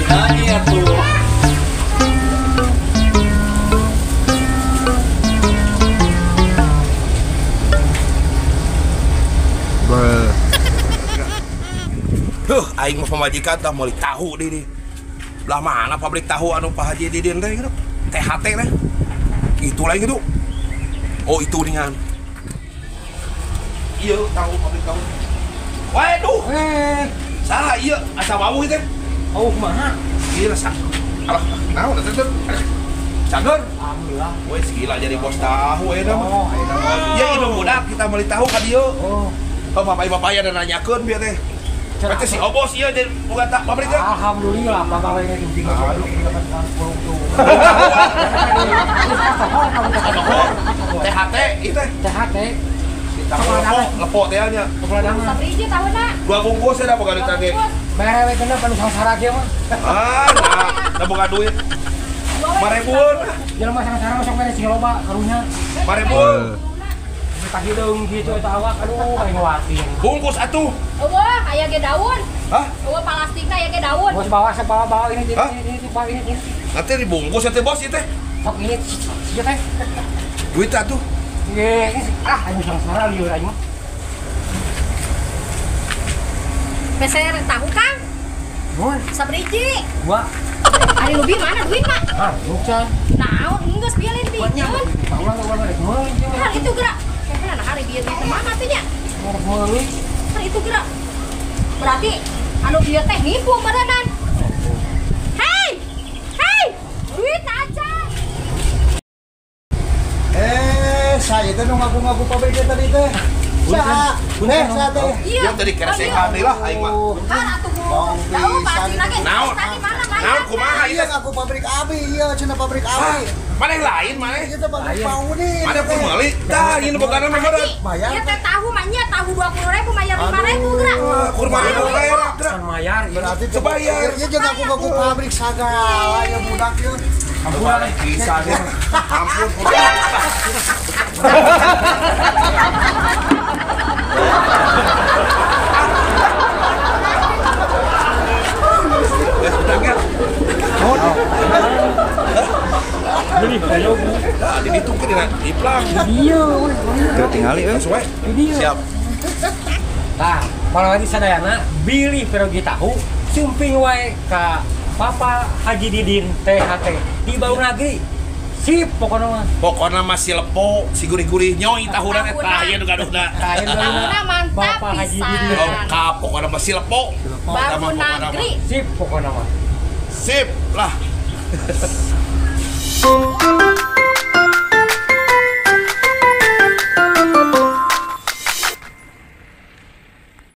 Bari nyanyi atuh. Duh, aing mah pamajikan tah meuli tahu di dieu. Belah mana pabrik tahu anu Pak Haji Didin teh gitu. THT teh. Itu lain gitu. Oh, itu ningan. Iya, tahu pabrik tahu. Waduh. Saha ieu asa wawuh teh. Oh, kumaha? Gila sa. Alah, naon teh teh? Cager. Alhamdulillah. Wes gila jadi bos tahu ayeuna mah. Oh, ayeuna mah. Ya ieu budak kita meuli tahu ka dieu. Oh. Oh, bapak-bapak ada nanyakeun bieu teh. Berarti si Obos iya jadi bukan tak pabrik teh. Alhamdulillah, bapak lainnya tinggi aduh dapat 10 tuh. THT itu teh. THT. Tahu lepo teh nya. Sabriji tahuna. 2 bungkus ya boga duit teh. Mere we kena panu sangsara kieu mah. Ah, nah, boga duit. 5.000-an. Jelema sangsara masuk mere sing loba karunya. 5.000-an. Kahideung gitu eta awak aduh aing nguatin. Bungkus atuh. Eueuh aya ge daun. Hah? Eueuh plastikna aya ge daun. Bos bawa bawa ini ini bawa ini. Nanti dibungkus ya teh bos ieu teh. Sok ini ieu teh. Duit atuh. Ye, ah aing sangsara lieur aing mah. Meser tahu Kang? Mun. Sabriji. Dua. Ari lebih mana duit mah? Ah, bukan. Naon geus bilin pikeun. Ulang rek meuli. Hal itu gerak. Nah, hari bieu duit mana tuh nya? Rek meuli. Har itu gerak. Berarti anu bieu teh nipu meureunnan. Hei! Hei! Duit aja. Saya teh nu ngaku-ngaku pabrik tadi teh. Saha? Saha teh? Iya tadi keresekan deui lah aing mah. Har atuh bu. Tahu pasti lagi. Naon? Naon kumaha ieu ngaku pabrik abi ieu cenah pabrik abi. Maneh lain maneh. Ieu teh pabrik Paudin. Maneh pun meuli. Tah ieu bogana mah meureun. Bayar. Ieu teh tahu mah nya tahu 20.000 mayar 5.000 gerak. Kur 5.000 bayar gerak. Mayar berarti teu bayar. Ieu jeung ngaku-ngaku pabrik sagala ieu budak ieu. Ampun bisa deh. Ampun. Ya utangnya. Beli ayo bu. Nah, dihitung ke dina diplang. Iya, teu tingali euy. Siap. Tah, para sadayana bilih perogi tahu sumping wae ka Papa Haji Didin THT di Baung Nagri. Sip pokona mah. Pokona mah si lepo, si gurih-gurih nyoi tahunan eta ieu nu gaduhna. Tahuna mantap Bapak Haji pisan. Didin. Lengkap pokona mah si lepo. Baru Nagri. Sip pokona mah. Sip lah.